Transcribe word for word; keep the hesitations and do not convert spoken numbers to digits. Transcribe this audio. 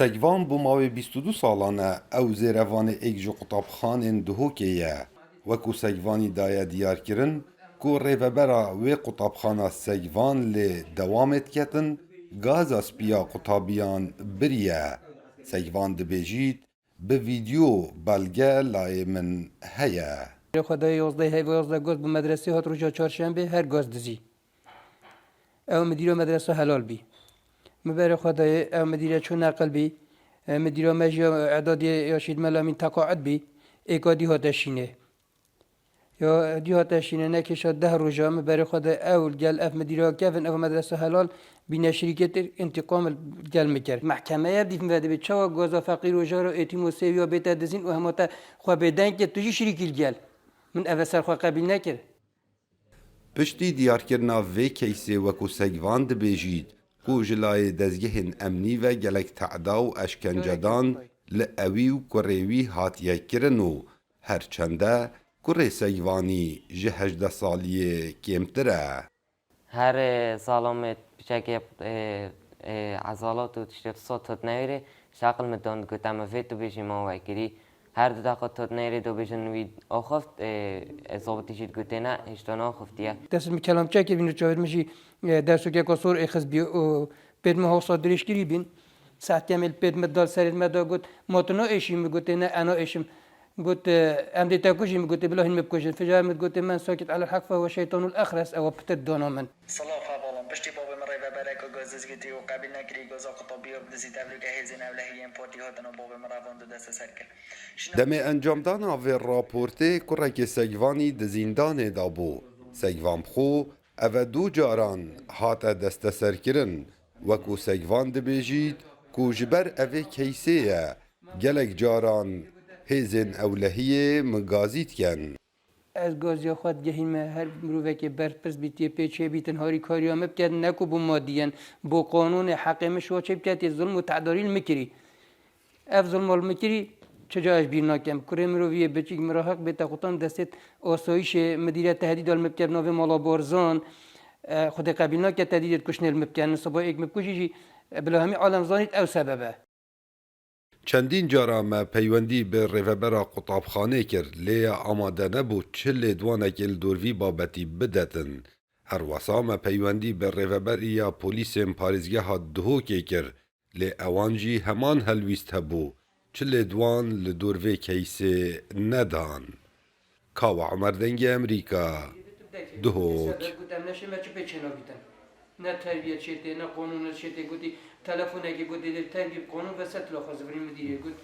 Segvan bo mawê bîst û du salan e ew zêrevanê êk ji qutabxanên Duhokê ye. Wekû Segvanî daye diyarkirin ku rêvebera wê qutabxana Segvan lê dewamê diketin, gaza spî ya qutabiyan biriye. Segvan dibêjît, bi vîdyo belge layê min heye. Xwedayê yozdeh heyva yozdeh goz bi medresê hat roja çarşembê her goz dizî. Ew midîra medresa helal bî. Min berê xwe dayê, ew midîre çû neqil bî. E, midîra me jî ya edadiyê ya Şîd Melamîn teqaet bî. Êka dî hate şînê. Ya dî hate şînê, nekêşa deh roja min berê xwe de ew li gel ev midîra kevin, ev medresa helal bîne şirîkê tir, întîqam li gel min kir. Mehkemeye dîv min vedibê, çawa goza feqîr û jaro êtîm û sêwiya bête dizîn û hema te xwe bêdeng kir, tu jî şirîkî li gel. Min ev ser xwe qebîl nekir. Piştî diyarkirina vê keysê wekû Segvan dibêjît ku ji layê dezgehên emnî ve gelek tehda û eşkence dan li ewî û kurê wî hatiye kirin û her çende kurê Segvanî ji hejdeh saliyê kêmtir e. Her, e, salamê piçekê, e, e, ezalat û tiştê sot hot neyirê, şaqil min dan digot, em vê tu bêjî ma we kirî. Her du deqa tu neyirê do bêjin wî axuft, e, e, zabitî jî digotê ne, hêşta neaxuftiye. Dest min kelamçe kir, vîn çavêr min jî, e, dersokeka sor êxis bî û pêd min hewsa dirêj kirî bîn. Saet kemê li pêd min dal serê me da got, ma tu naêşî? Min gotê ne, e naêşim. Got, e, em dê te kujin. Min gotê bila hîn min bikujin. Ficar min gotê men sakit alel heq fe we şeytanul axres, ew pitir dana min. Silav hevalon, piştî bavê min rêvebereke gazizgitî û qebîl nekirî goza qutabiya bidizî, tevlîke hêzên ewlehiyên partî hatina bavê min revan du desteser kir. Demê encamdana vê raportê kurekê Segvanî di zîndanê de bû. Segvan bi xwe eve du caran hate desteserkirin. Wekû Segvan dibêjît ku ji ber evê keysê ye, gelek caran hêzên ewlehiyê min gazî dikin. Ez gaziya xwe digehîme her mirovekê berpirs bîtiye, pê çêbîtin, harîkariya min biket, ne ku bo madiyen, bo qanûnê heqê min şiwa çêbiketê, zulm û tedarî li min kirî. Ev zulma li min kirî, çi ca ez bîr nakem. Kurê mirovî yê biçîk mirahaq bête qutan destê asayîşê, midîre tehdîda li min bike bi navê Mala Barzan. E, Xwedê qebîl nake tehdîdê kuştinê li min bike. Siba êk min bikujî jî, e, bila hemî alem zanît ew sebeb e. Çendîn cara me peywendî bi rêvebera qutabxanê kir, lê ya amade nebû çi lêdwanekê li dor vî babetî bidetin. Herwesa me peywendî bi rêveberiya polîsên parêzgeha Duhokê kir, lê ewan jî heman helwîst hebû, çi lêdwan li dor vê keysê nedan. Kawa Omer, Dengê Emerîka, Duhok. Got, em neşê me çi pê çênavîtin? Ne terbiye çêtê, ne qanûn çêtê. Gotî, telefonekê gotê dê terbiyê bi qanûn ve setla xwe zivirî midîrê got.